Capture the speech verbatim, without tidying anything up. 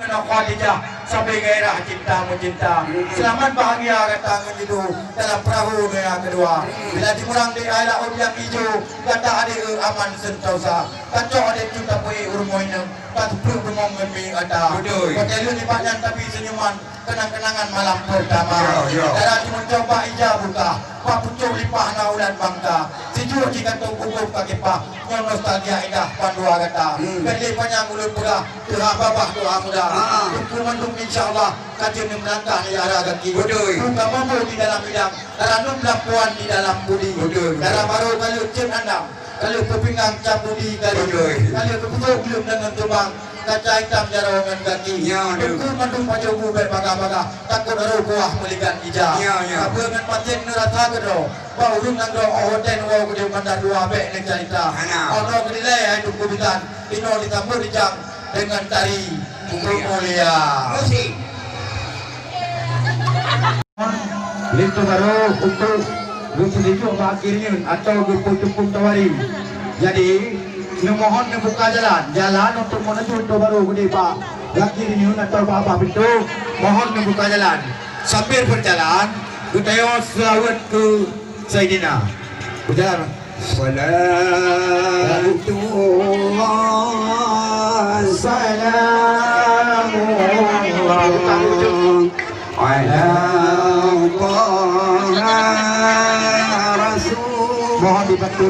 Nyoe Khadijah, sabe gairah cinta meucinta. Seulamat bahagia gata ngon jitu dalam peurahô donya keudua. Bila jimeurang di air laôt nyang ijo, gata adék eu aman seuntosa. Tacok adék cut tapeuék u rumoh inong, tateupeue bungong ngon mi ata. Beutôi. Watèe lheueh nibak nyan tabi seunyuman, keunang-keunangan malam peurtama. Ya, ya. Dara jimeuncoe bak ija buka, bak pucôk lipah na ulat bangka. Sijuek jikantong u gob ka kipah, nyoe nostalgia indah bandua gata. Hmm. Bèk lé panyang ulôn peugah, teuha babah teuha muda. Ha. Teungku mandum insya Allah ka jeuet neumeulangkah neuara gaki. Beutôi. Buka mambu di dalam idang, ranub lampuan di dalam budi. Beutôi, beutôi. Dara barô ka lheueh cit andam, ka lheueh peupinggang cap budi gari. Beutôi. Ka lheueh keupeusok guleuem deungon tubang, kaca itam jaroe ngon gaki. Ya, beutôi. Teungku mandum pajoh bu bèk bagah-bagah, takot roh buah meuligan ija. Ya, ya. Sapeue ngon paten neurasa keudroe, bak ureueng nanggroe oh watèe neuwoe keudéh bandar dua bèk neucarita. Hana. Oh noe keudilèe hai Teungku Bisan, inoe disambot rijang deungon tari mulia. Musik. Linto barô untuk geupeusijuek bak akhé nyoe atau geupeutumpông tawari. Jadi, neumohon neubuka jalan, jalan untuk menuju linto barô geude bak akhé nyoe atau bak babah pintoe, mohon neubuka jalan. Sambil berjalan, geutayue seulaweuet keu Saidina. Berjalan. Salatu wa salamu ala Taha Rasul. Mohon dibantu.